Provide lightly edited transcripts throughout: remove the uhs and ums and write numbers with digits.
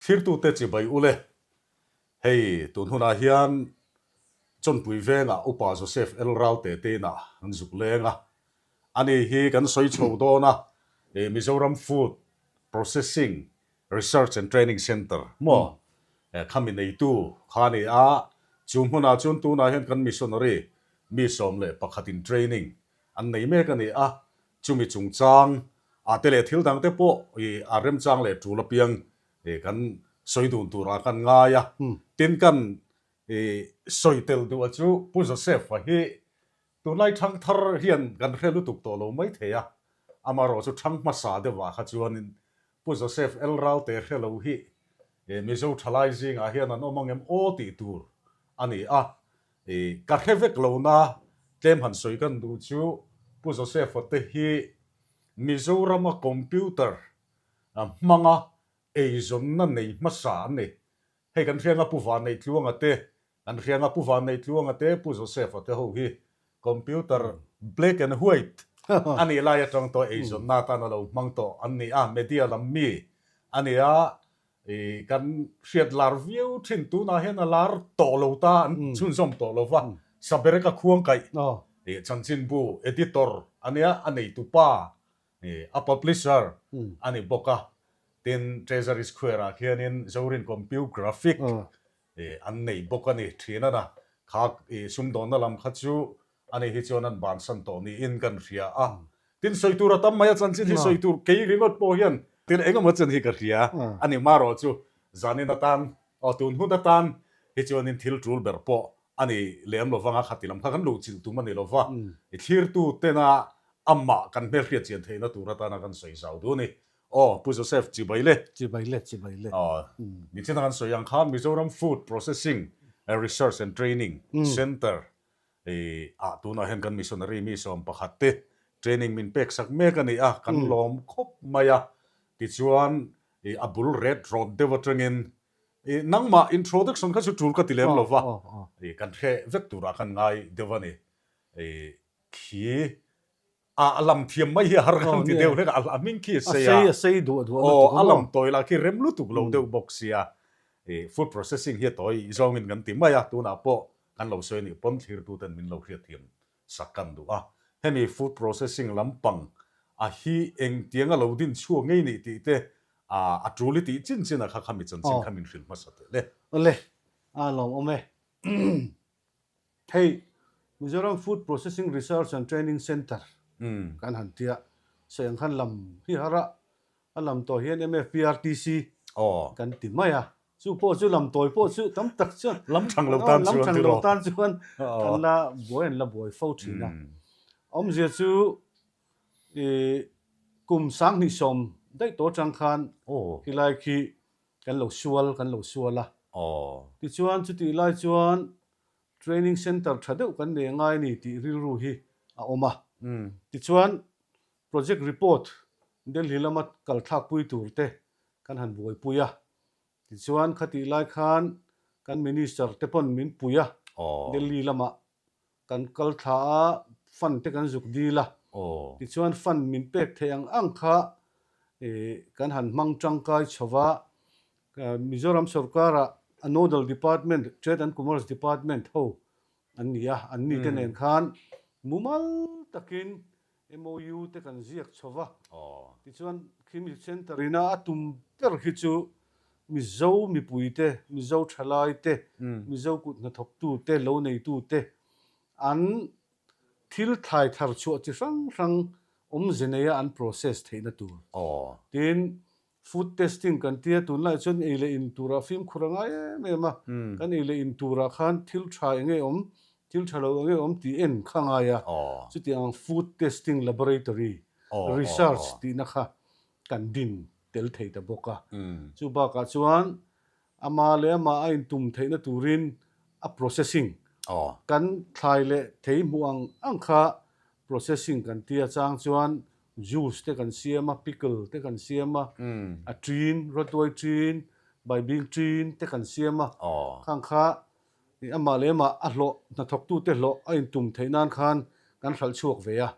Thirtute chibai ule, hei tun hunah hian Chawnpui vengah Upa Joseph L. Ralte te inah an zuk leng a, ani hi kan sawi chho dawn a, Mizoram Food Processing Research and Training Centre maw khami neitu kha a ni a, chu hmunah chuan tunah hian kan missionary mi 11 in training an nei mek a ni a, chumi chungchang ah te leh thil dang te pawh i a remchang leh tul apiang kan sawi dun turah kan ngai a, tin kan i sawi tel duh a chu Pu Joseph-a hi tunlai thang thar hian kan hre lutuk tawh lo mai thei a, amaherawhchu thang hmasa deuhah kha chuanin Pu Joseph L. Ralte hre lo hi Mizo thalai zingah hian an awm angem aw tih tur a ni a, I ka hre vek lo na, tlem han sawi kan duh chu Pu Joseph-a te hi Mizorama computer hmanga eizawnna nei hmasa an ni. Hei kan hrianga Pu Vanneitluanga te, kan hrianga Pu Vanneitluanga te, Pu Joseph-a te ho hi computer black and white a nih lai atang tawh eizawnna atan a lo hmang tawh an ni a, media lam mi a ni a, I kan hriat lar viau thin tunah hian a lar tawh lo ta an chhunzawm tawh lo va, Sabereka khuangkaih i chanchinbu editor a nia, a neitupa i a publisher a ni bawk a, tin Treasury Square ah khianin Zorin Compu Graphic i an nei bawk a ni thin a na, kha i sumdawnna lam kha chu Ani hi chuan an bansan tawh niin kan hria a. Tin, sawi tur a tam mai a, chanchin hi sawi tur kei ringawt pawh hian tin eng emaw chen hi ka hria a ni. Marawh chu zanin atan, aw tun hun atan hi chuanin thil tul ber pawh a ni lem lo vang a, khati lam kha kan luhchilh tum a ni lo va, i thlirtu tena amah kan hmelhriat chian theihna tur atana kan sawi zau duh a ni. Aw, Pu Joseph, chibai le. Chibai le, chibai le. Aw, nichina kan sawi ang khan Mizoram Food Processing Research and Training Centre I ah tunah hian kan missionary mi 11 te training min pek sak mek a ni a, kan lawm khawp mai a. Tichuan i a bul ret rawt deuh atangin i nangmah introduction kha chu tul ka ti lem lo va, i kan hre vek turah khan ngai deuh a ni. I khi a lam thiam mai hi a har kan ti deuh hlek a, a hming khi a sei a, a sei duah duah lutuk a maw? A lam tawi lah khi rem lutuk lo deuh bawk sia, i food processing hi a tawi zawngin kan ti mai a, tunah pawh kan lo sawi a nih pawn thlirtuten min lo hriatthiam sak kan duh a, hemi food processing lampang a hi engtianga lo din chhuak ngei nih tih te a tul i tih chin chin a kha kha mi chanchin kha min hrilh hmasa teh le. Awle, a lawmawm e. Hei, Mizoram Food Processing Research and Training Centre kan han tia, sawi ang khan lam hi har a, a lam tawh hian MFPRTC kan ti mai a, chu pawh chu lam tawi pawh chu tam tak chuan lam thang lo tan chuan lam thang lo tan chuan kan la buai an la buai fo thin a. Awmzia chu i kum 2010 daih tawh atang khan khilai khi kan lo sual kan lo sual a. Tichuan chutih lai chuan Training Centre tha deuh kan nei angai a ni tih rilru hi a awm a. Tichuan, Project Report Delhi lama kal thlakpui tur te kan han buaipui a. Tichuan, khatih lai khan kan Minister te pawn min pui a, Delhi lamah kan kal thla a, fund te kan zuk dil a. Tichuan, fund min pek theih ang ang kha kan han hmang tangkai chho va, Mizoram sorkara a nodal department, Trade and Commerce Department ho an ni a, an ni te nen khan mumal takin MOU te kan ziak chho va. Tichuan khimi centre ina a tum ber khi chu Mizo mipui te, Mizo thalai te, Mizo kut hnathawktu te, lo neitu te an thil thlai thar chhuah chi hrang hrang awmze neia an process theihna tur. Tin, Food testing kan tia tunlai chuan ei leh in turah fimkhur a ngai em em a, kan ei leh in turah khan thil tha eng nge awm, thil tha lo eng nge awm tih en kha ngai a, chutiang ang food testing laboratory research tihna kha kan din tel thei ta bawk a. Chu bakah chuan Amah leh amah a intum theihna turin a processing kan thlai leh thei hmuh ang ang kha processing kan tia chang chuan juice te kan siam a, pickle te kan siam a, a ṭin, rawtuai ṭin, baibing ṭin te kan siam a, khang kha amah leh amah a hlawh, hnathawktute hlawh a intum theih nan khan kan hralh chhuak ve a,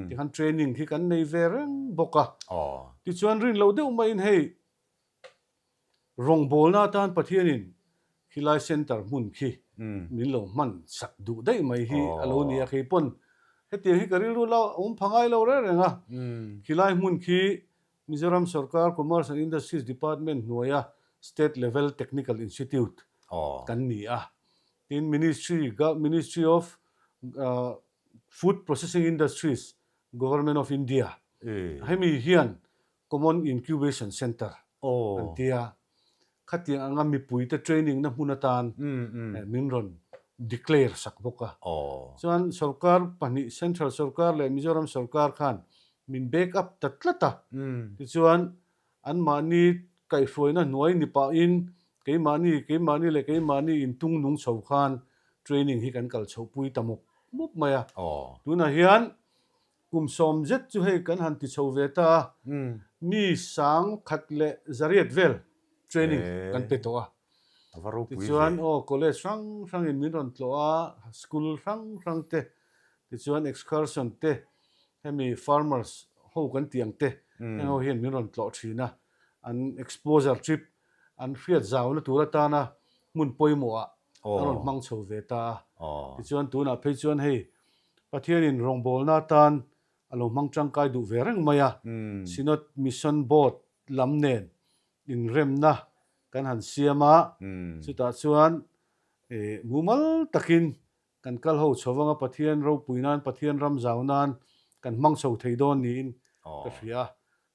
tikhan training khi kan nei ve reng bawk a. Tichuan rin loh deuh maiin hei. Rawngbawlna atan Pathianin khilai centre hmun khi min lo hman sak duh daih mai hi a lo ni a, kei pawn hetiang hi ka rilru la awm pha ngai lo reng reng a. Khilai hmun khi Mizoram Sorkar Commerce and Industries Department hnuaia State Level Technical Institute kan ni a, tin Ministry, Ministry of Food Processing Industries, Government of India hemi hian Common Incubation Centre an ti a, khatiang anga mipuite training na hmun atan min rawn declare sak bawk a. Chuan sorkar pahnih Central sorkar leh Mizoram sorkar khan min back up ta tlat a, tichuan anmahni kaihhruaina hnuai ni pahin keimahni keimahni leh keimahni intung nung chho khan training hi kan kal chhohpui ta mawp mawp mai a. Tunah hian Kum 90 zet chu hei kan han ti chho ve ta a, mi 1000 leh 800 vel training kan pe tawh a. Tichuan aw college hrang hrangin min rawn tlawh a, school hrang hrang te, tichuan excursion te, hemi farmers ho kan tih ang te, heng ho hian min rawn tlawh thin a, an exposure trip an hriat zauna tur atana hmun pawimawhah a rawn hmang chho ve ta a. Tichuan tunah phei chuan hei Pathianin rawngbawlna atan a lo hmang tangkai duh ve reng mai a, Synod Mission Board lam nen inremna kan han siam a, chutah chuan mumal takin kan kal ho chho vanga Pathian ropui nan, Pathian ram zau nan kan hmang chho thei dawn niin ka hria a,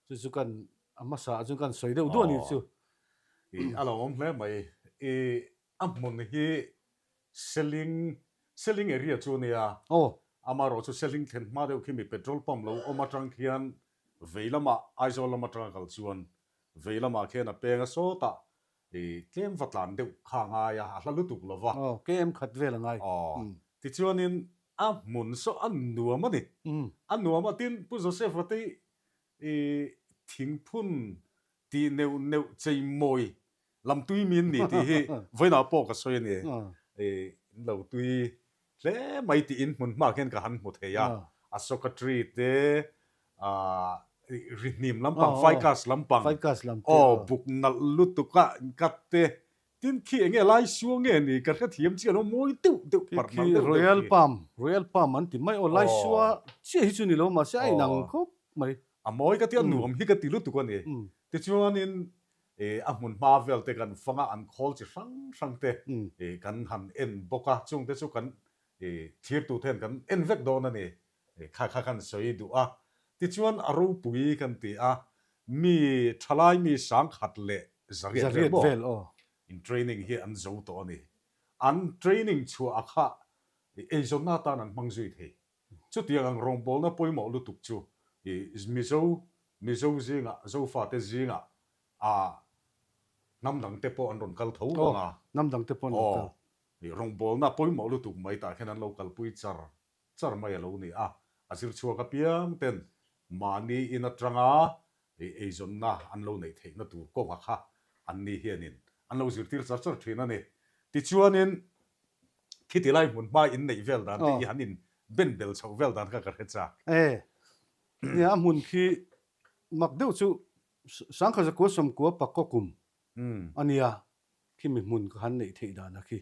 chu chu kan a hmasa ah chuan kan sawi deuh duah a nih chu. A lo awm hle mai. I a hmun hi Seling Seling area chu a nia. Amaherawh chu Seling thlen hma deuh khi mi petrol pump lo awm atang khian vei lamah Aizawl lam atanga kal chuan vei lamah khian a peng a sawtah i tlem va tlan deuh kha a ngai a, a hla lutuk lo va. Aw, KM khat vel a ngai. Aw, tichuanin a hmun saw a nuam a ni. A nuam a, tin Pu Joseph Ratei i thingphun tih neuh neuh chei mawi lam tui min ni tih hi vawiinah pawh ka sawi a ni. I lo tui hle mai tiin hmun hma khian ka han hmu thei a, Ashoka tree te, rihnim lampang, ficus lampang, aw buk nalh lutuk a inkat te, tin khi eng nge lai suo nge ni ka hrethiam chiah lo mawi deuh deuh parh nalh deuh deuh Royal Palm, Royal Palm an ti mai aw, lai sua chiah hi chu ni lo mahse a inang khawp mai. A mawi ka ti a, nuam hi ka ti lutuk a ni. Tichuanin a hmun hma vel te kan fang a, an khawl chi hrang hrang te kan han en bawk a, chung te chu kan thirtu te hian kan en vek dawn a ni. Kha kha kan sawi duh a. Tichuan a ropui kan ti a, mi thalai mi 1800 vel maw in training hi an zo tawh a ni. An training chhuah a kha eizawnna atan an hmang zui thei. Chutiang ang rawngbawlna pawimawh lutuk chu Mizo, Mizo zingah, Zofate zingah ah hnam dangte pawh an rawn kal tho vang a. Hnam dangte pawh an rawn kal. Rawngbawlna pawimawh lutuk mai tah hian an lo kalpui char char mai a lo ni a. A zir chhuak apiang ten mahni in atanga eizawnna an lo neih theihna tur kawnga kha anni hianin an lo zirtir char char thin a ni. Tichuanin Khiti lai hmun hma in neih vel dan te i han in ben bel chhoh vel dan kha ka hre chak. E, nia a hmun khi mak deuh chu 1990 pakkaw kum a nia khimi hmun ka han neih theih dan a khi.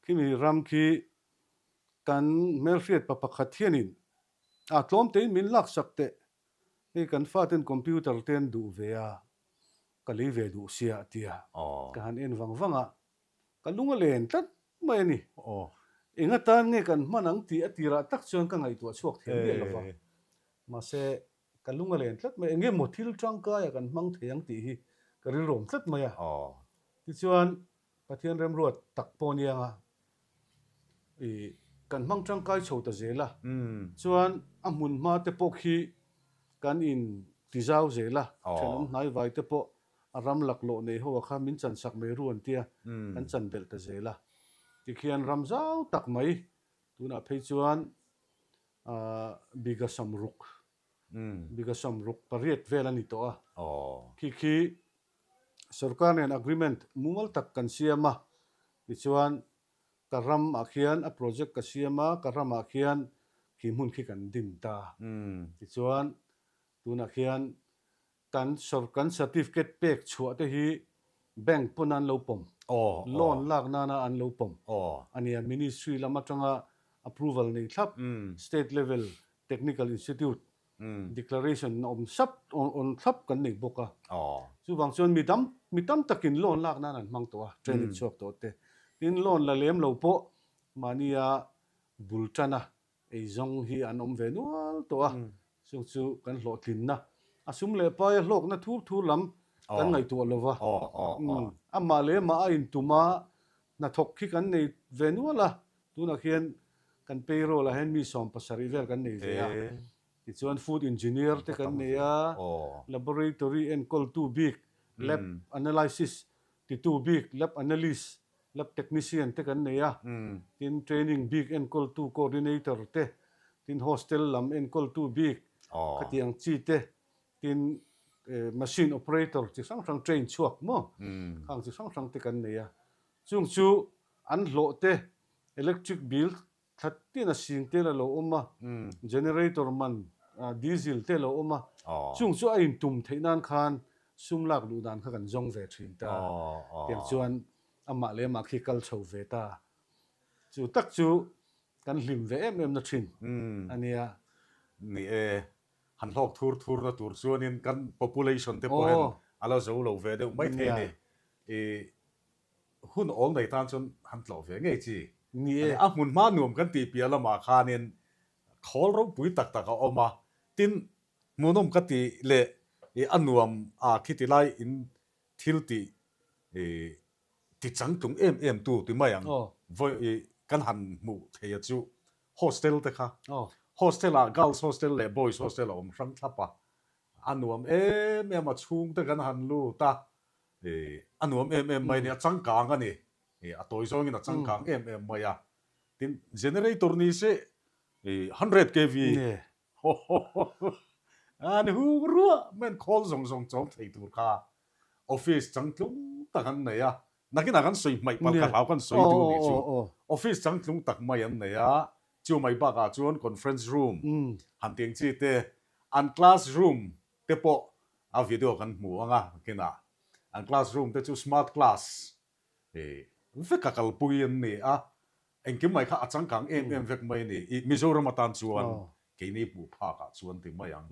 Khimi ram khi kan hmelhriat pa pakhat hianin a tlawm tein min laksak teh hei kan faten computer te an duh ve a ka lei ve duh sia a tia ka han en vang vang a. Ka lung a len tlat mai a ni. Aw. Eng atan nge kan hman ang tih a tirah tak chuan ka ngaihtuah chhuak thiam miah lo va. Mahse, ka lung a len tlat mai. Eng emaw thil tangkaia kan hmang thei ang tih hi ka rilruam tlat mai a. Tichuan, Pathian remruat tak pawh nia nga i kan hmang tangkai chho ta zel a. Chuan, a hmun hma te pawh khi kan in tizau zel a. Thenawm hnaivai te pawh A ram laklawh nei ho a kha min chan sak mai ru an tia, kan chan belh ta zel a. Tikhian ram zau tak mai, tunah phei chuan biga 60, biga 68 vel a ni tawh a. Khi khi sorkar nen agreement mumal tak kan siam a, tichuan ka ram ah khian a project ka siam a, ka ram ah khian khi hmun khi kan din ta. Tichuan tunah khian Kan sawr kan certificate pek chhuah te hi Bank pawn an lo pawm, loan lak nana an lo pawm a nia. Ministry lam atanga approval nei thlap, State level Technical Institute declaration awm sap awm thlap kan nei bawk a. Chuvang chuan mi dam mi tam takin loan lak nan an hmang tawh a, training chhuak tawh te. Tin, loan la lem lo pawh mahnia bul tan a Eizawng hi an awm ve nual tawh a, chung chu kan hlawhtlinna, a sum leh paia hlawkna thur thur lam kan ngaihtuah lo va. Amah leh amah a intum a, hnathawk khi kan nei ve nual a, tunah khian kan payroll ah hian mi 70 vel kan nei ve a, tichuan food engineer te kan nei a, laboratory enkawltu bik, lab analysis titu bik, lab analyst, Lab technician te kan nei a, tin training bik enkawltu coordinator te, tin hostel lam enkawltu bik khatiang chi te, tin machine operator chi hrang hrang train chhuak maw khang chi hrang hrang te kan nei a. Chung chu an hlawh te electric bill Thla tin a sing te la lo awm a, generator man diesel te lo awm a, chung chu a intum theih nan khan sum lak luh dan kha kan zawng ve thin ta. Tiang chuan amah leh amah khi kal chho ve ta. Chu tak chu kan hlim ve em em na thin a nia. Ni e, han hlawk thur thur na tur chuanin kan population te pawh hian a la zo lo ve deuh mai thei a ni. I Hun awl nei tan chuan han tlawh ve ngei chi. Ni e. A hmun hma nuam kan tih piah lamah khanin khawl ropui tak tak a awm a, tin hmuhnawm ka tih leh i a nuam a khiti lai in thil tih i ti changtlung em em tu ti mai ang vawi i kan han hmuh thei a chu hostel te kha hostel ah girls hostel leh boys hostel a awm hrang thlap a, a nuam em em a chhungte kan han lut a A nuam em em mai a ni, a changkang a ni. A tawi zawngin a changkang em em mai a. Tin, generator ni se 100 kv a ni hung ruah mai an khawl zawng zawng chawm thei tur kha office changtlung tak an nei a. Nakinah kan sawi hmaih palh ka hlau kan sawi duh nih chu. Office changtlung tak mai an nei a. Chu mai bakah chuan conference room han tih ang chi te, an class room te pawh a video kan hmu ang a, kinah an classroom te chu smart class vek a kalpui an ni a, engkim mai kha a changkang em em vek mai a ni, i Mizoram atan chuan keini hmuh phak ah chuan ti mai ang,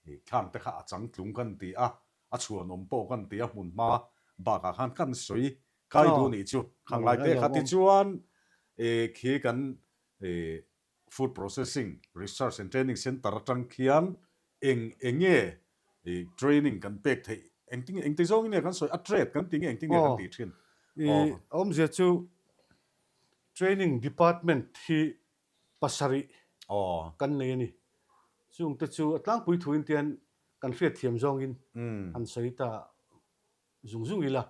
i thlang te kha a changtlung kan ti a, a chhuanawm pawh kan ti a, hmun hma bakah khan kan sawi kai duh nih chu khang lai te kha tichuan i khi kan i Food Processing Research and Training Centre atang khian eng eng nge i training kan pek theih, engtin nge engti zawngin nge kan sawi, a trade kan ti nge engtin nge kan tih thin? I awmzia chu Training Department hi pasarih kan nei a ni. Chungte chu a tlangpui thuin tian kan hriatthiam zawngin han sawi ta zung zung ila.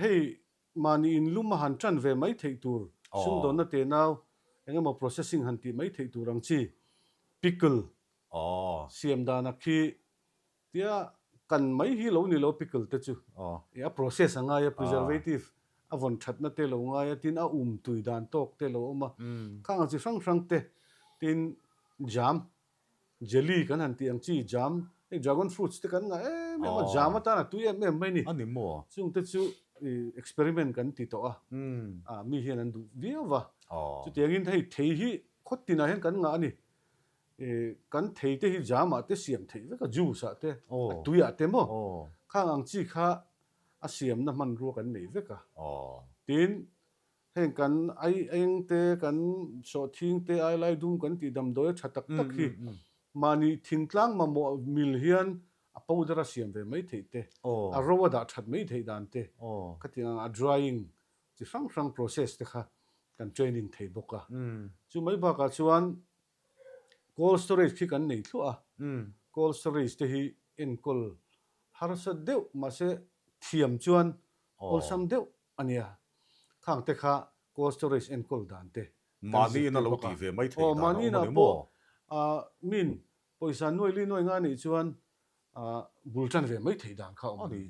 Hei Mahni in lum a han tan ve mai theih tur, sumdawnna tenau eng emaw processing han tih mai theih tur ang chi, pickle siam dan a khi tia kan mai hi lo ni lo pickle te chu a process a ngai a, preservative a vawn thatna te lo ngai a, tin a um tui dan tawk te lo awm a, khang ang chi hrang hrang te, tin jam Jelly kan han tih ang chi jam, hei dragon fruits te kan ngah em em a, jam atan a tui em em mai a ni. A ni maw? Chung te chu experiment kan ti tawh a, ah mi hian an duh viau va. Chutiangin hei thei hi khaw tinah hian kan ngah a ni. Kan thei te hi jam ah te siam theih vek a, juice ah te, a tui ah te maw? Khang ang chi kha a siamna hmanrua kan nei vek a. Tin, Heng kan ai eng te, kan sawhthing te, ai lai dum kan tih damdawi a tha tak tak hi mahni thingtlang mamawh mil hian a powder a siam ve mai theih te, a ro a dah that mai theih dan te, khatiang ang a drying chi hrang hrang process te kha kan training thei bawk a. Chu mai bakah chuan cold storage khi kan nei thluah a, cold storage te hi enkawl harsa deuh mahse thiam chuan awlsam deuh A nia, khang te kha cold storage enkawl dan te kan zirtir bawk a. Aw, mahni inah pawh min pawisa nuai li nuai nga nih chuan bul tan ve mai theih dan kha a awm a ni.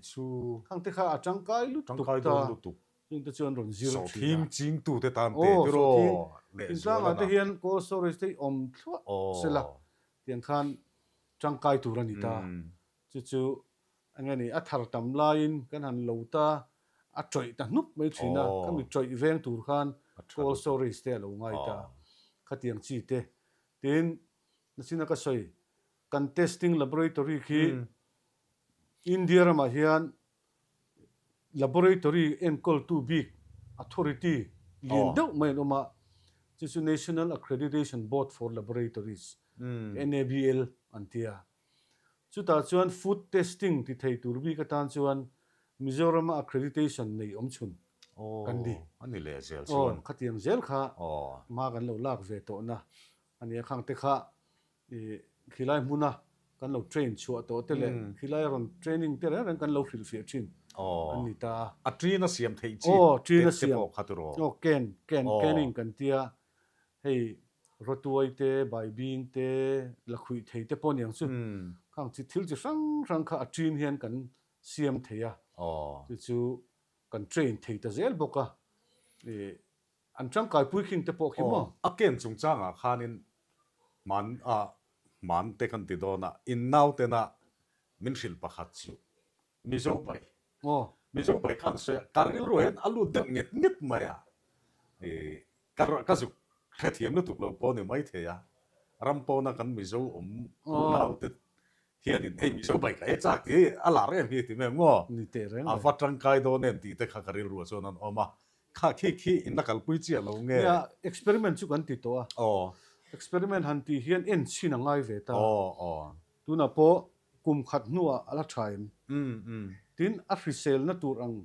Khang te kha a tangkai lutuk ta, chung te chuan rawn zir thin a. Aw, sawhthing thingtlangah te hian cold storage te hi awm thluah sela tiang khan tangkai tur a ni ta. Chu chu. Enge ni, a thar tam laiin kan han lo ta, a tawih ta hnup mai thin a, khami tawih veng tur khan cold storage te a lo ngai ta, khatiang chi te. Tin, nachina ka sawi, kan testing laboratory khi India ramah hian laboratory enkawltu bik authority lian deuh mai an awm a, chu chu National Accreditation Board for Laboratories, NABL, an ti a. Chutah chuan food testing ti thei tur bik atan chuan Mizorama accreditation nei awm chhun kan ni. Aw, a ni leh zel chuan. Aw, khatiang zel kha hma kan lo lak ve tawhna a nia. Khang te kha i khilai hmuna kan lo train chhuah tawh te leh khilai rawn training te reng reng kan lo hrilhfiah thin an ni ta a. A train a siam theih chi te pawh kha tiraw? Aw, can, can, canning kan tia. Hei rawtuai te, baibing te, lakhuih thei te pawh niang chu khang chi thil chi hrang hrang kha a ṭin hian kan siam thei a, chu chu kan train thei ta zel bawk a, ih an tangkaipui khing te pawh khi maw? A ken chungchangah khanin hman a hman te kan ti dawn a, in nautena min hrilh pakhat chu Mizo pai. Aw. Mizo pai khan sawi a, ka rilru hian a lut deuh nget nget mai a. Ih, ka ka zuk hrethiam lutuk lo pawh ni mai thei a. Ram pawna kan Mizo awm unau te hianin hei Mizo pai ka ei chak tih a lar em hi ti mai ang maw? Ni teh reng mai. A va tangkai dawn em tih te kha ka rilruah chuan an awm a. Kha khi khi in la kalpui chiah lo nge? Nia, experiment chu kan ti tawh a. Aw. Experiment han tih hian en chhin a ngai ve ta. Aw, aw. Tunah pawh kum khat hnuah a la tha em? Tin, a hriselna tur ang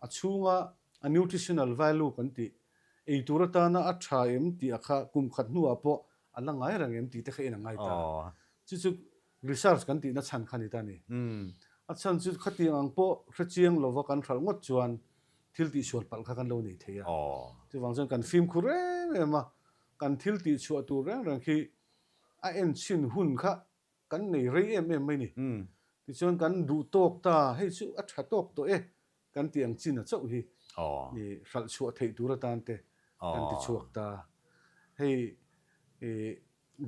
a chhunga a nutritional value kan tih, ei tur atana a tha em tih a kha kum khat hnuah pawh a la ngai reng em tih te kha en a ngai ta. Chu chu research kan tihna chhan kha ni ta ni. A chhan chu khatiang ang pawh hrechiang lova kan hralh ngawt chuan thil tihsual palh kha kan lo nei thei a. Chuvang chuan kan fimkhur em em a, kan thil tihchhuah tur reng reng khi a en chhin hun kha kan nei rei em em mai ni. Tichuan kan duh tawk ta, hei chu a tha tawk tawh e kan tih ang chin a chauh hi hralh chhuah theih tur atan te kan ti chhuak ta. Hei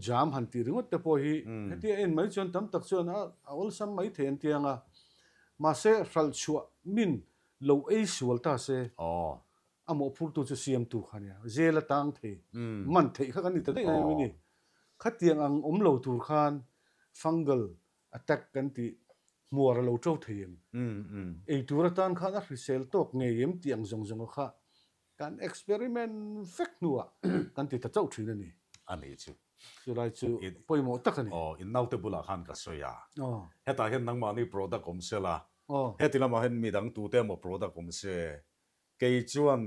jam han tih ringawt te pawh hi hetia en mai chuan tam tak chuan a awlsam mai thei an ti ang a, mahse hralh chhuah min lo ei sual ta se. A mawhphurtu chu siamtu kha nia, zel a tang thei, man theih kha kan ni ta daih mai a ni. Khatiang ang awm lo tur khan fungal attack kan tih hmuar a lo to thei em? Ei tur atan khan a hrisel tawk ngei em tih ang zawng zawnga kha kan experiment vek hnuah kan ti ta chauh thin a ni. A ni chu. Chulai chu pawimawh tak a ni. Aw, in naute bulah khan ka sawi a. Hetah hian nangmahni product awm se la, heti lamah hian midang tute emaw product awm se, Kei chuan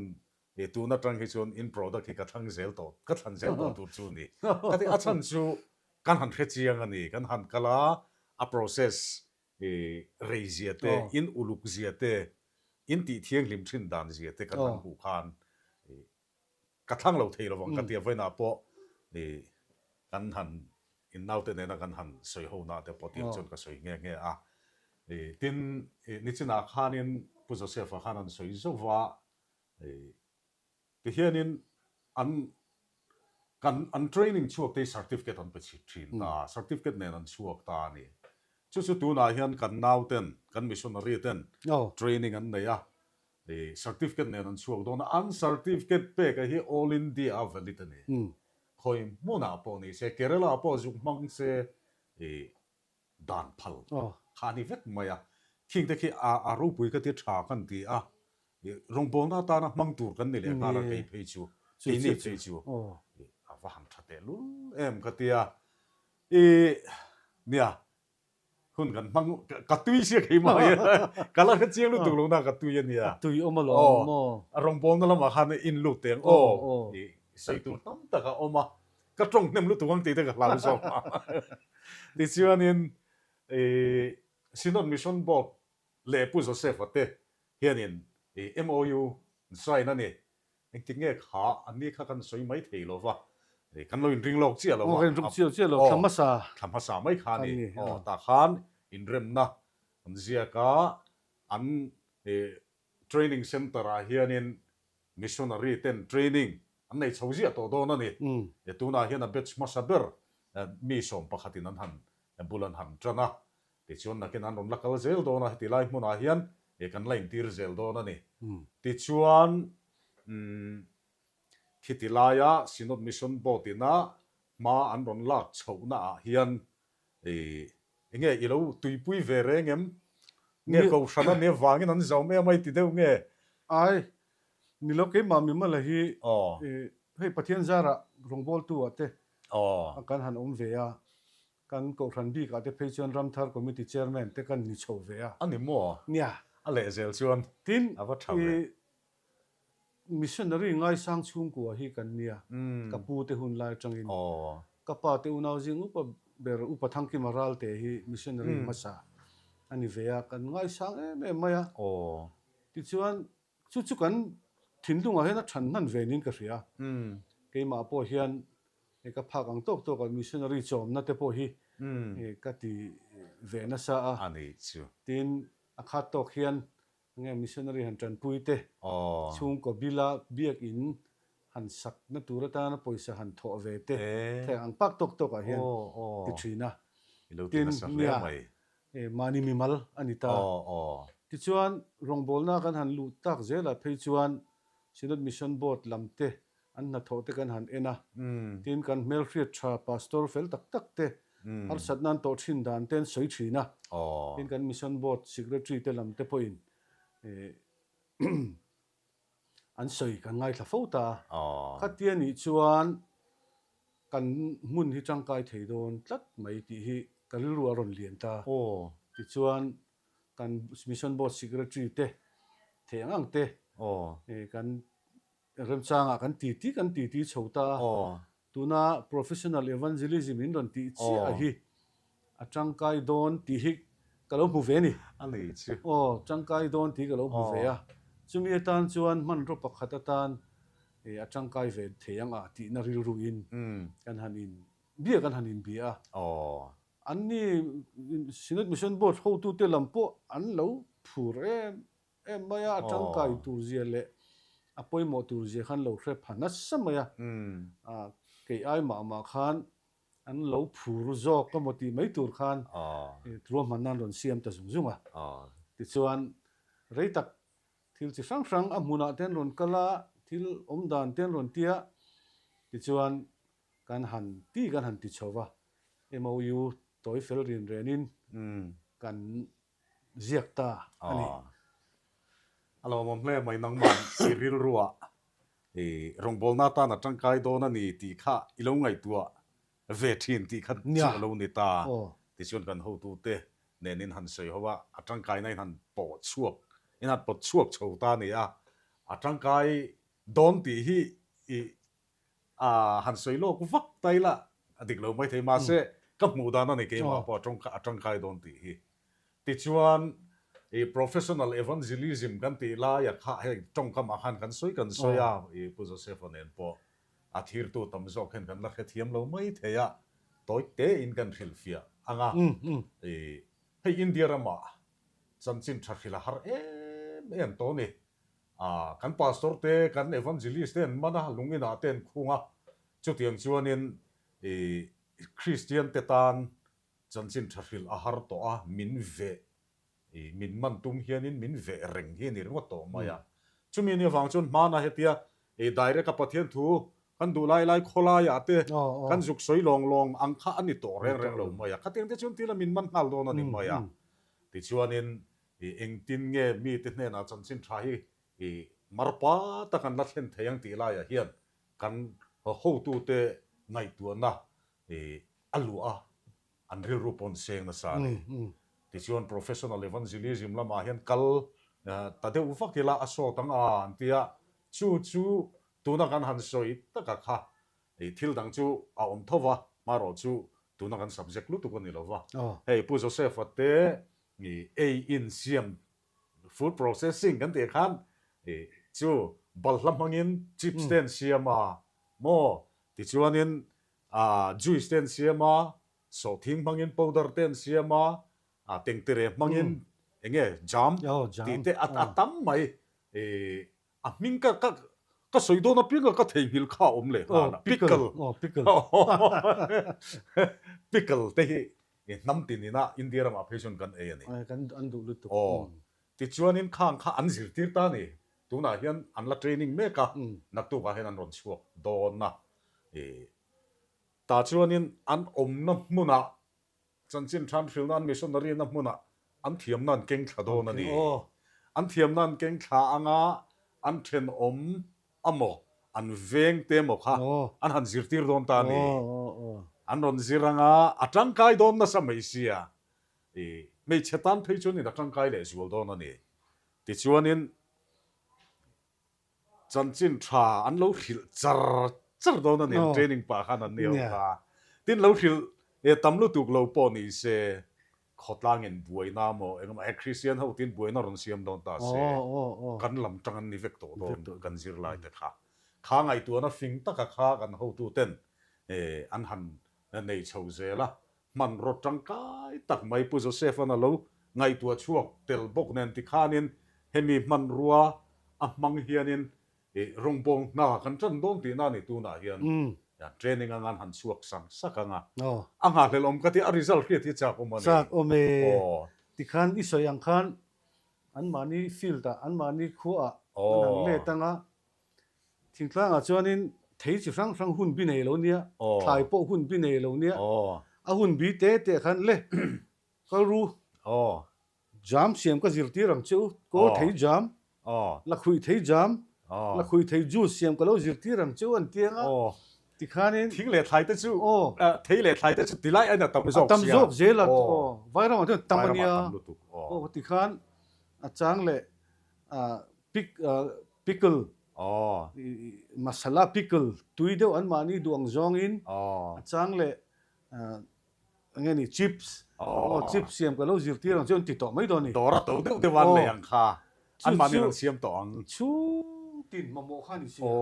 i tun atang hi chuan in product hi ka thlang zel tawh, ka thlan zel tawh tur chu ni. Ka ti a chhan chu kan han hre chiang a ni, kan han kal a, a process i rei zia te, in uluk zia te, in tih thianghlim thin dan zia te kan han hmuh khan i ka thlang lo thei lovang ka ti a, vawiinah pawh i kan han in naute nena kan han sawi ho na te pawh tiang chuan ka sawi nghe nghe a. Tin, nichinah khanin Pu Joseph-a khan an sawi zauh va, tihianin an kan an training chhuak te hi certificate an pe chhit thin ta, certificate nen an chhuak ta a ni. Chu chu tunah hian kan nauten, kan missionary ten training an nei a, certificate nen an chhuak dawn a, an certificate pek a hi All India a valid a ni. Khawi hmunah pawh ni se, Kerala ah pawh zuk hmang se i dan phal kha a ni vek mai a. Khing te khi a ropui ka ti tha kan ti a, rawngbawlna atana hmang tur kan ni leh nghal a kei phei chu, keini phei chu a va han tha tehlul em ka ti a. I nia Hun kan hmang, ka tui sia keimah hi ka la hre chiang lutuk lo na ka tui a nia. A tui awm alawm maw? A rawngbawlna lamah khan in lut teng aw i sawi tur tam tak a awm a, ka tawng hnem lutuk ang tih te ka hlau zawk a. Tichuanin i Synod Mission Board leh Pu Joseph-a te hianin i MOU an sign a ni. Engtik nge kha an ni kha kan sawi mai thei lo va, kan lo inring lawk chiah lo va. Aw, kan inring chiah chiah lo, thla hmasa. Thla hmasa mai kha a ni. Aw, tah khan inremna an ziak a, an training centre ah hianin missionary ten training an nei chho ziah tawh dawn a ni. Tunah hian a batch hmasa ber mi sawm pakhatin an han bul an han tan a. Tichuan nakin an rawn la kal zel dawn a, heti lai hmunah hian kan la intir zel dawn a ni. Tichuan khiti laia Synod Mission Board ina hma an rawn lak chhohna ah hian enge i lo tuipui ve reng em? Nge kohhran a nia vangin an zau em a i ti deuh nge? Ai, ni lo keimah mimala hi hei Pathian zarah rawngbawltu ah te kan han awm ve a, Kan Kohhran bikah te phei chuan Ramthar Committee Chairman te kan ni chho ve a. A ni maw? Nia. A lehzel chuan Tin, a va tha ve. I missionary ngaisang chhungkua hi kan nia. Ka pu te hun lai atangin. Ka pa te unau zing upa ber Upa Thangkima Ralte hi missionary hmasa a ni ve a. Kan ngaisang em em mai a. Tichuan, chu chu kan thinlungah hian a than hman ve niin ka hria. Keimah pawh hian Hei ka phak ang tawk tawk a missionary chawmna te pawh hi ka ti ve nasa a. A nih chu. Tin, a khat tawk hian enge missionary han tanpui te, chhungkaw bila biakin han sakna tur atana pawisa han thawh ve te, thei ang pak tawk tawkah hian ti thin a. I lo ti nasa hle mai. Mahni mimal a ni ta. Tichuan, rawngbawlna kan han luh tak zelah phei chuan Synod Mission Board lam te An hnathawh te kan han en a, tin kan hmelhriat tha pastor fel tak tak te harsatna an tawh thin dan te an sawi thin a, tin kan mission board secretary te lam te pawhin an sawi kan ngaithla fo ta a, khatia nih chuan kan hmun hi tangkai thei dawn tlat mai tih hi ka rilru a rawn lian ta, tichuan kan mission board secretary te thei ang ang te kan Remchangah kan titi kan titi chho ta a, tuna Professional Evangelism in rawn tih chiah hi a tangkai dawn tih hi ka lo hmu ve a ni. A ni chu. Aw, tangkai dawn tih ka lo hmu ve a. Chumi atan chuan hmanraw pakhat atan a tangkai ve thei ang a tihna rilruin kan han in bia kan han inbia a. Anni Synod Mission Board hotute lam pawh an lo phur em Em mai a, a tangkai tur zia leh a pawimawh tur zia khan lo hre pha nasa mai a, kei ai mah mah khan an lo phur zawk emaw tih mai tur khan ruahmanna an rawn siam ta zung zung a. Tichuan rei tak thil chi hrang hrang a hmunah te an rawn kal a, thil awm dan te an rawn ti a, tichuan kan han ti kan han ti chho va, MOU tawi fel rin renin kan ziak ta a ni. A lawmawm hle mai nangmah i rilruah i rawngbawlna atan a tangkai dawn a ni tih kha i lo ngaihtuah ve thin tih kha chu a lo ni ta. Tichuan kan hotute nen in han sawi ho a, a tangkaina in han pawh chhuak, in han pawt chhuak chho ta a ni a. A tangkai dawn tih hi i A han sawi lawk vak ta ila a dik lo maithei mahse ka hmuh dan a ni keimah pawh a tangkai dawn tih hi. Tichuan i professional evangelism kan tih laia kha hei tawngkamah khan kan sawi kan sawi a i Pu Joseph-a nen pawh a thirtu tam zawk hian kan la hrethiam lo maithei a tawi tein kan hrilhfiah ang a i hei India ramah chanchin tha hrilh a har em em tawh a ni. A, kan pastor te, kan evangelist te an man a, lung inah te an khung a, chutiang chuanin i Kristian te tan chanchin tha hrilh a har tawh a, min veh, i min man tum hianin min veh reng hi a ni ringawt tawh mai a. Chumi ni avang chuan hmana hetia i direct a Pathian thu kan duh lai lai khawlaiah te kan zuk sawi lawng lawng ang kha a ni tawh reng reng lo mai a, khatiang te chuan tila min man nghal dawn a ni mai a. Tichuanin I engtin nge mite hnenah chanchin tha hi i marpa tak an la thlen thei ang tih laiah hian kan hotute ngaihtuahna i a luah a, an rilru pawh an seng nasa a ni. Tichuan professional evangelism lamah hian kal ta deuh vak ila a sawt ang a an ti a, chu chu tuna kan han sawi taka kha i thil dang chu a awm tho va, hmarawh chu tuna kan subject lutuk a ni lo va. Hei Pu Joseph-a te I ei in siam food processing kan tih khan i chu balhla hmangin chips te an siam a maw tichuanin ah juice te an siam a sawhthing hmangin powder te an siam a ah tengtere hmangin eng nge jam tih te a tam mai i a hming ka ka ka sawi dawn apiang a ka theihnghilh kha a awm leh nghal a pickle pickle te hi. Hnam tin ina India ramah phei chuan kan ei a ni. Kan an duh lutuk. Aw. Tichuanin khang kha an zirtir ta a ni. Tunah hian an la training mek a, naktukah hian an rawn chhuak dawn a. Tah chuanin an awmna hmunah chanchin than hrilhna an missionary na hmunah an thiamna an keng thla dawn a ni. An thiamna an keng thla anga an thenawm amaw an veng te emaw kha an han zirtir dawn ta a ni. An rawn zir anga a tangkai dawn nasa mai sia. I hmeichhe tan phei chuanin a tangkai leh zual dawn a ni. Tichuanin chanchin tha an lo hrilh char char dawn a ni an training pah khan an ni ho kha. Tin lo hrilh tam lutuk lo pawh ni se Khawtlangin buaina maw engemaw he Kristian ho tin buaina rawn siam dawn ta se kan lam tang an ni vek tawh dawn kan zirlai te kha. Kha ngaihtuahna fing taka kha kan hotu ten an han nei chho zel a, hmanraw tangkai tak mai Pu Joseph-a'n a lo ngaihtuah chhuak tel bawk nen tikhanin hemi hmanrua a hmang hianin I rawngbawng hna kan tan dawn tihna a ni tunah hian training anga an han chhuak sang sak ang a, a nghahhlelh awm ka ti a result hriat hi chak awm a ni. Chak awm e. Tikhan i sawi ang khan anmahni field ah anmahni khuaah an han let ang a, thingtlangah chuanin thei chi hrang hrang hun bi nei lo nia, thlai pawh hun bi nei lo nia, a hun bi te te ah khan le kal ru. Jam siam ka zirtir ang che u, kawl thei jam, lakhuih thei jam, lakhuih thei juice siam ka lo zirtir ang che u an ti ang a, tikhanin. Thing leh thlai te chu, thei leh thlai te chu tilai aiin a tam zawk sia. A tam zawk zel a, Vairamah chuan tam a nia. Vairamah tam lutuk. Aw tikhan a chang leh pickle, masala pickle tui deuh anmahni duh ang zawngin a chang leh Enge ni chips aw chips siam ka lo zirtir ang chu an ti tawh mai dawn ni. Dawr a to deuh deuh an lei ang kha an mahni rawn siam tawh ang. Chhung tin mamawh kha ni si a.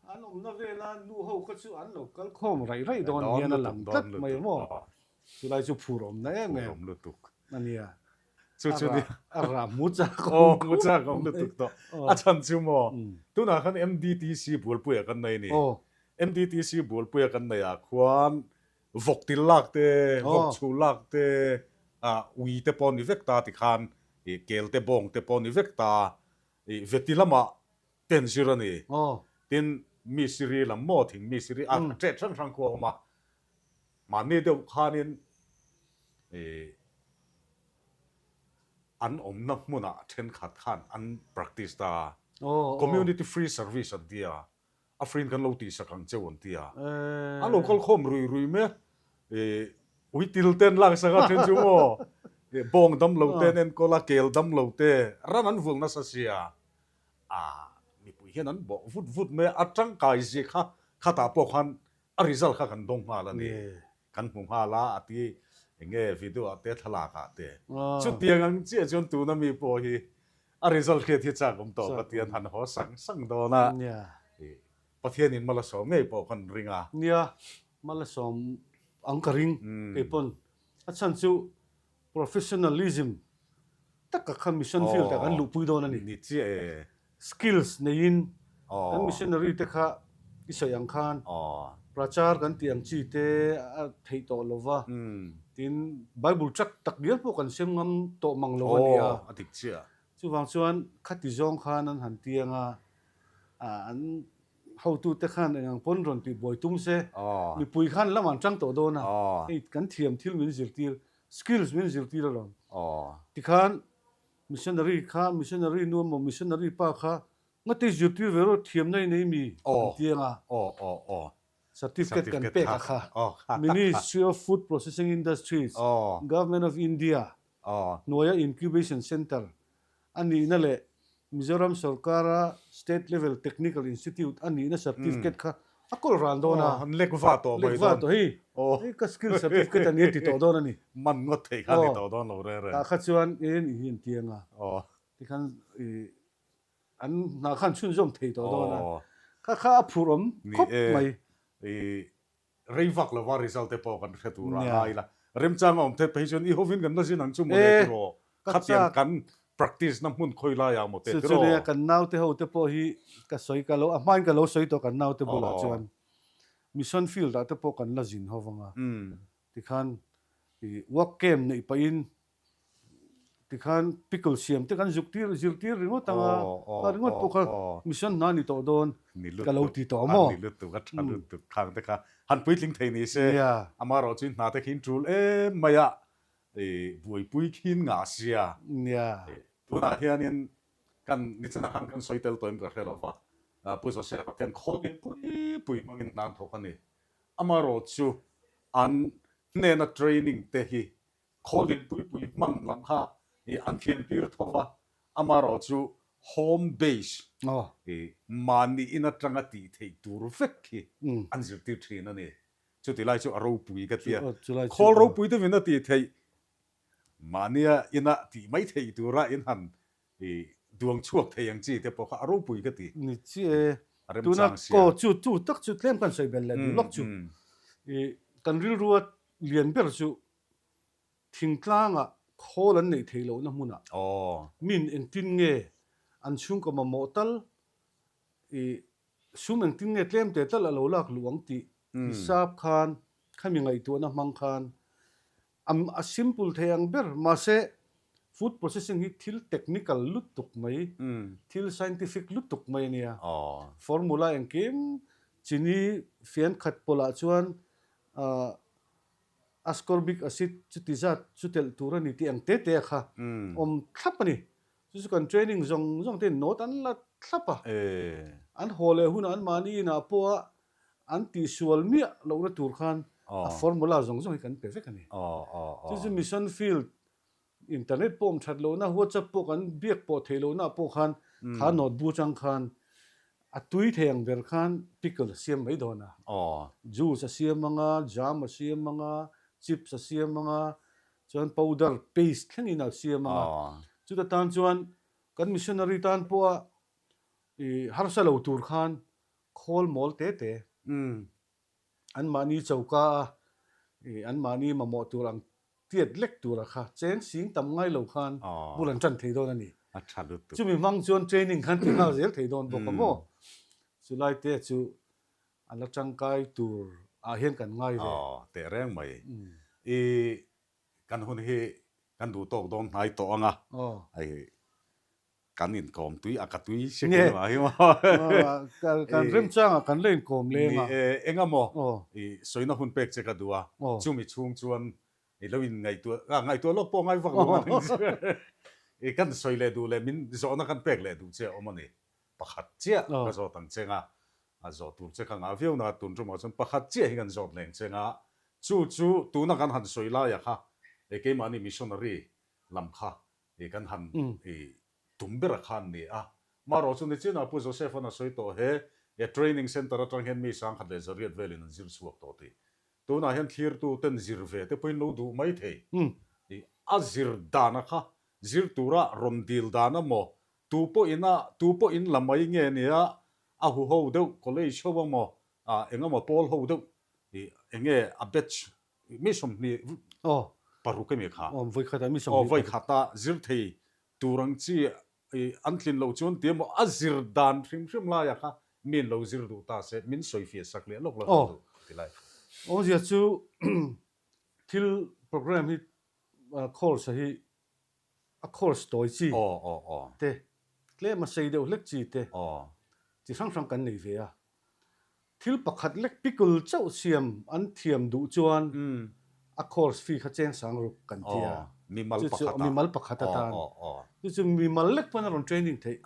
An awmna vela nu ho kha chu an lo kal khawm raih raih dawn hian a lang tlat mai maw. Chulai chu phur awmna em em. Phur awm lutuk. A nia. Chu chu ni. A rah hmu chak awm. Aw hmu chak awm lutuk tawh. A chhan chu maw tunah khan MDTC bualpuia kan nei ni. MDTC bualpuia kan nei ah khuan Vawk til lak te, vawk chhu lak te, ui te pawh ni vek ta tikhan kel te bawng te pawh ni vek ta veti lamah te an zir a ni. Tin, misiri lam maw thing misiri a tet hrang hrang khu a awm a, mahni deuh khanin an awmna hmunah thenkhat khan an practice ta a, community free service an ti a. A friend kan lo tihsak ang cheu an ti a, an lo kal khawm rui rui mai a, ih ui til te an laksak a then chu maw, ih bawng dam lo te an enkawl a, kel dam lo te ran an vulh nasa sia, ah mipui hian an bawh vut vut mai a, a tangkai zia kha khatah pawh khan a result kha kan dawng nghal a ni, kan hmu nghal a a ti eng nge video ah te thlalak ah te, chutiang ang chiah chuan tuna mi pawh hi A result hriat hi chak awm tawh Pathian han haw sang sang dawn a, Pathianin mal a sawm ngei pawh kan ring a. Nia, mal a sawm ang ka ring kei pawn. A chhan chu professionalism taka kha mission field ah kan luhpui dawn a ni. Ni chiah e. Skills neiin kan missionary te kha i sawi ang khan prachar kan tih ang chi te a theih tawh lo va, tin Bible tract tak dial pawh kan sem ngam tawh mang lo a nia. A dik chiah. Chuvang chuan khati zawng khan an han tiang a, an hotute khan eng ang pawn rawn tih buai tum se, mipui khan lam an tang tawh dawn a, hei kan thiam thil min zirtir, skills min zirtir alawm. Tikhan Missionary kha missionary nu emaw missionary pa kha ngate zirtir ve rawh thiamna i nei mi an ti ang a. Certificate kan pek a kha. Ministry of Food Processing Industries, Government of India hnuaia Incubation Centre a nihna leh Mizoram sorkara State Level Technical Institute a nihna certificate kha a kawl ran dawn a. An lek va tawh mai dawn. Lek va tawh hei. Hei ka skill certificate a ni a ti tawh dawn a ni. Man ngawt thei kha a ni tawh dawn lo reng reng. Tah kha chuan en i hi an ti ang a. Tikhan i an hna khan chhunzawm thei tawh dawn a. Kha kha a phur awm khawp mai. Ni e. Rei vak lova result te pawh kan hre tur a ngai la. Remchang a awm theih phei chuan i hovin kan la zin ang chu maw le tiraw? Khatiang kan practice na hmun khawi laiah maw te tiraw? Chu nia kan naute ho te pawh hi ka sawi ka lo a hmain ka lo sawi tawh kan naute bulah chuan mission field ah te pawh kan la zin ho vang a tikhan. I work camp neih pahin tikhan pickle siam te kan zuk tir zir tir ringawt ang a, kha ringawt pawh kha mission hna ni tawh dawn ka lo ti tawh maw? Ni lutuk, a tha lutuk khang te kha han puitling thei ni se, amaherawh chu hna te khi tul em mai a, i buaipui khin ngah sia. Tunah hianin kan nichinah khan kan sawi tel tawhin ka hre lo va, Pu Joseph-a khian khawlin pui pui hmangin hna an thawk a ni. Amaherawh chu an hnena training te hi khawlin pui pui hman lam kha i an thiam tir tho va, amaherawh chu home base i mahni in atanga tih theih tur vek hi an zirtir thin a ni. Chuti lai chu a ropui ka ti a, khawl ropui deuhin a tih theih mahnia ina tih mai theih tura in han I duang chhuak thei ang chi te pawh kha a ropui ka ti. Ni chiah e. A remchang sia. Tuna kaw chu chu tak chu tlem kan sawi bel leh duh lawk chu. I kan rilrua lian ber chu thingtlangah khawl an neih theih lohna hmunah min engtin nge an chhungkaw mamawh tal i Sum engtin nge tlem teh tal a lo lak luh ang tih hisap khan khami ngaihtuahna hmang khan a simple thei ang ber. Mahse, food processing hi thil technical lutuk mai, thil scientific lutuk mai a nia. Formula engkim chini fian khat pawlah chuan ascorbic acid chuti zat chu telh tur a ni tih ang te te a kha awm thlap a ni. Chu chu kan training zawng zawng te note an la thlap a, an haw leh hunah an mahni inah pawha an tihsual miah lohna tur khan a formula zawng zawng hi kan pe vek a ni. Chu chu mission field internet pawh awm that lohna, whatsapp pawh kan biak pawh theih lohna ah pawh khan kha note bu atang khan a tui thei ang ber khan pickle a siam mai dawn a. Juice a siam ang a, jam a siam ang a, chips a siam ang a, Chuan powder, paste thlengin a siam ang a. Chuta tan chuan kan missionary tan pawha i harsa lo tur khan khawl mawl te te anmahni choka a i anmahni mamawh tur ang tiat lek tura kha cheng sing tam ngai lo khan bul an tan thei dawn a ni. Chumi hmang chuan training khan ti nghal zel thei dawn bawk a maw? Chulai te chu A la tangkai tur ah hian kan ngai ve. Aw, teh reng mai. I kan hun hi kan duh tawk dawn hnai tawh ang a. Hei kan inkawm tui a ka tui si keimah hi maw. Kan remchangah kan la inkawm leng a. Ni e, eng emaw i sawina hun pek che ka duh a, chumi chhung chuan i lo inngaihtuah, ngaihtuah lawk pawh ngai vak lo a ni. I kan sawi leh duh leh min zawhna kan pek leh duh che a awm a ni. Pakhat chiah ka zawt ang cheng a, a zawh tur che ka ngah viau na tun tumah chuan pakhat chiah hi kan zawt leng cheng a, chu chu tuna kan han sawi laia kha e keimahni missionary lam kha e kan han e tum ber a kha an ni a, marawh chu nichinah Pu Joseph an a sawi tawh he e training centre atang hian mi sangkhat leh zariat velin an zir chhuak tawh tih tunah hian thlirtu ten zir ve te pawhin lo duh mai thei i a zir dana kha zir tura rawn dil dan a maw Tu pawhin a, tu pawhin la mai nge nia, a huho deuh college ho emaw, ah eng emaw pawl ho deuh ih eng nge a batch mi 25 emi kha? Aw, vawikhata mi 25. Aw, vawikhata zir thei tur ang chi ih an tlin loh chuan ti emaw a zir dan hrim hrim laia kha mi in lo zir duh ta se min sawifiah sak leh lawk lo duh ti lai. Awmzia chu thil program hi course a hi a course tawi chi te, tlem a sei deuh hlek chi te chi hrang hrang kan nei ve a. Thil pakhat lek pickle chauh siam an thiam duh chuan a course fee kha cheng sang ruk kan ti a. Mimal pakhat a. Mimal pakhat atan. Chu chu mimal lek pawn a rawn training theih.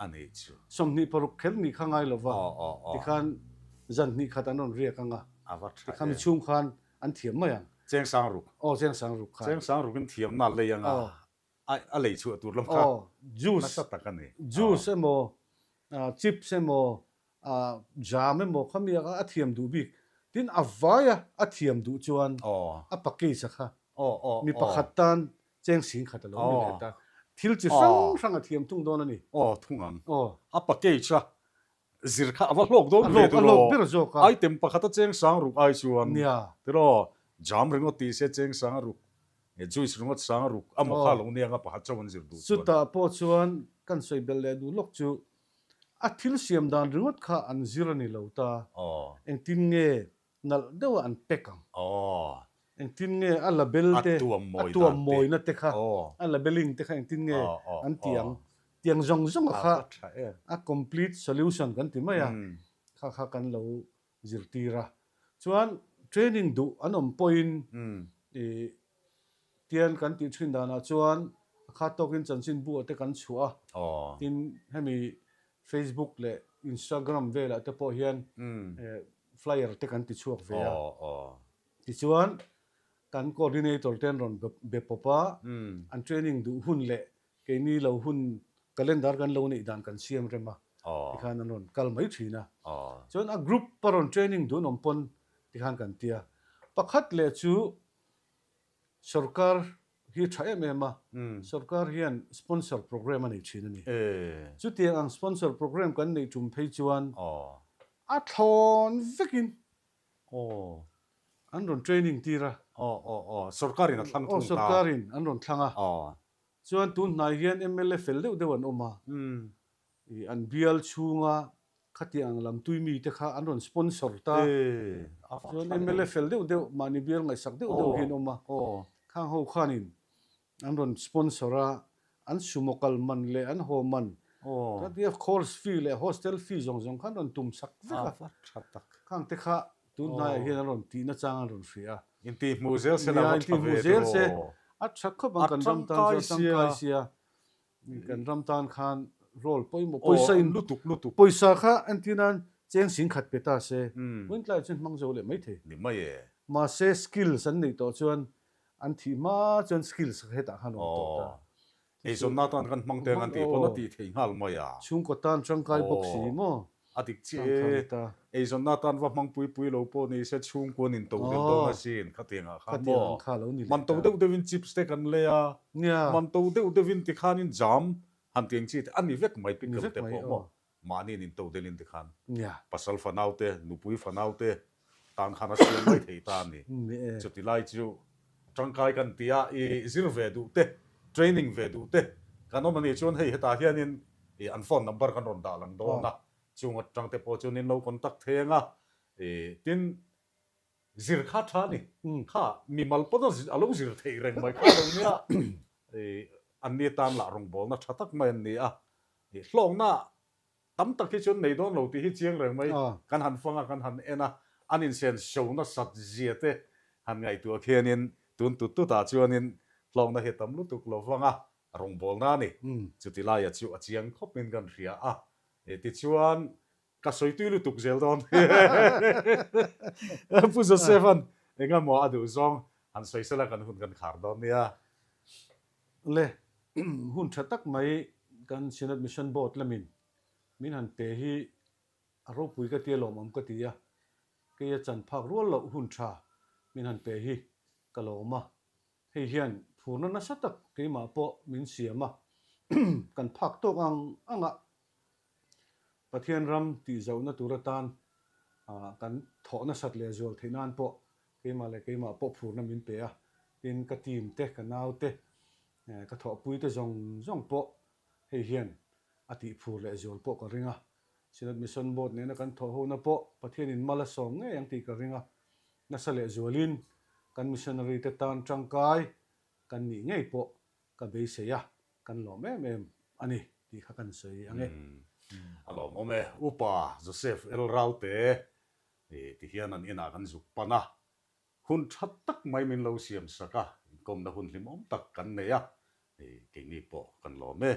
26 kher nih kha ngai lova tikhan zan hnih khat an rawn riak ang a. Tikhan mi chhung khan An thiam mai ang. Cheng sang ruk. Aw, cheng sang ruk kha. Cheng sang rukin thiamna a lei ang a, a lei chhuah tur lam kha nasa tak a ni. Juice emaw, chips emaw, jam emaw kha mi a thiam duh bik. Tin, a vaia a thiam duh chuan a package a kha mi pakhat tan cheng sing khat a lo ni leh ta. Thil chi hrang hrang a thiam thung dawn a ni. Aw, thung ang. A package a Zir kha a va hlawk dawn ve tiraw? A hlawk ber zawk a. Item pakhata cheng sang ruk ai chuan tiraw jam ringawt tih se cheng sang ruk, juice ringawt sang ruk a maw kha lo nia nga pakhat chauh an zir duh chuan. Chutah pawh chuan kan sawi belh leh duh lawk chu a thil siam dan ringawt kha an zir a ni lo ta. Engtin nge nalh deuha an pack ang? Engtin nge a label te, a tuam mawina te kha, a labelling te kha engtin nge an tih ang? Tiang zawng zawng a kha a complete solution kan ti mai a, kha kha kan lo zirtir a. Chuan training duh an awm pawhin ih tian kan tih thin danah chuan a khat tawkin chanchinbu ah te kan chhuah a, tin hemi Facebook leh Instagram velah te pawh hian flyer te kan ti chhuak ve a. Tichuan kan coordinator te an rawn be pawp a, an training duh hun leh Keini lo hun calendar kan lo neih dan kan siam rem a, tikhan an rawn kal mai thin a. Chuan a group a rawn training dun awm pawn tikhan kan ti a. Pakhat leh chu sorkar hi tha em em a, sorkar hian sponsor program a nei thin a ni. Chutiang ang sponsor program kan neih tum phei chuan a thlawn vekin an rawn training tir a. Sorkarin a thlang thung ta. Sorkarin an rawn thlang a. Chuan tun hnai hian mla fel deuh deuh an awm a, ih an bial chhunga khatiang ang lam tui mite kha an rawn sponsor ta. Chuan mla fel deuh deuh mahni bial ngaihsak deuh deuh hi an awm a, khang ho khanin an rawn sponsor a, an sumo kal man leh an haw man, khatia course fee leh hostel fee zawng zawng kha an rawn tum sak vek a, khang te kha Tun hnaiah hian a rawn tihna chang a rawn hria a. Intihhmuh zel se la va tha ve tiraw. Se a tha khawp ang kan ram tan chuan tangkai sia. Kan ram tan khan role pawimawh pawisa in lutuk lutuk. Pawisa kha entir nan cheng sing khat pe ta se Wintlai chuan hmang zo leh mai thei. Ni mai e. Mahse skills an neih tawh chuan an thih hma chuan skills kha hetah khan awm tawh ta. Eizawnna tan kan hmang teng an tih pawn a tih theih nghal mai a. Chhungkaw tan tangkai bawk si maw? A dik chiah e. Eizawnna tan va hmang pui pui lo pawh ni se chhungkaw an into del dawn asin khatiang ah khan maw? Man to deuh deuhin chips te kan lei a, man to deuh deuhin tikhanin jam han tiang chi te a ni vek mai pickle te pawh maw? Mahni an into delin tikhan pasal fanau te, nupui fanau te tan khan a siam mai thei ta a ni. Chuti lai chu tangkai kan ti a, i zir ve duh te, training ve duh te kan awm a nih chuan hei hetah hianin i an phone number kan rawn dah lang dawn a, chung atang te pawh chuan in lo contact thei ang a, i tin zir kha tha a ni. Kha mimal pawn a lo zir theih reng mai kha lo nia, i anni tan lah rawngbawlna tha tak mai an ni a, i hlawkna Tam tak hi chuan nei dawn lo tih hi chiang reng mai. Kan han fang a, kan han en a, an insen show nasat zia te han ngaihtuah khianin tun tut tutah chuanin hlawkna hi a tam lutuk lo vang a, rawngbawlna a ni. Chuti laia chu a chiang khawpin kan hria a, tichuan ka sawi tui lutuk zel dawn. Pu Joseph-a'n engemaw a duh zawng han sawi sela kan hun kan khar dawn nia. Le, hun tha tak mai kan Synod Mission Board lamin min han pe hi a ropui ka ti a lawmawm ka ti a, keia chan phak rual loh hun tha min han pe hi ka lawm a, hei hian phurna nasa tak keimah pawh min siam a, kan phak tawk ang ang a. Pathian ram tihzauhna tur atan kan thawh nasat leh zual theih nan pawh keimah leh keimah pawh phurna min pe a, tin ka team te, ka nau te, ka thawhpui te zawng zawng pawh hei hian a tih phur leh zual pawh ka ring a. Synod Mission Board nena kan thawh hona pawh Pathianin mal a sawm ngei ang tih ka ring a, nasa leh zualin kan missionary te tan tangkai kan nih ngei pawh ka beisei a, kan lawm em em a ni tih kha kan sawi ang e. A lawmawm e. Upa Joseph El Ralte ti hian an inah kan zuk pan a, hun tha tak mai min lo siam sak a, inkawmna hun hlimawm tak kan nei a, keini pawh kan lawm e.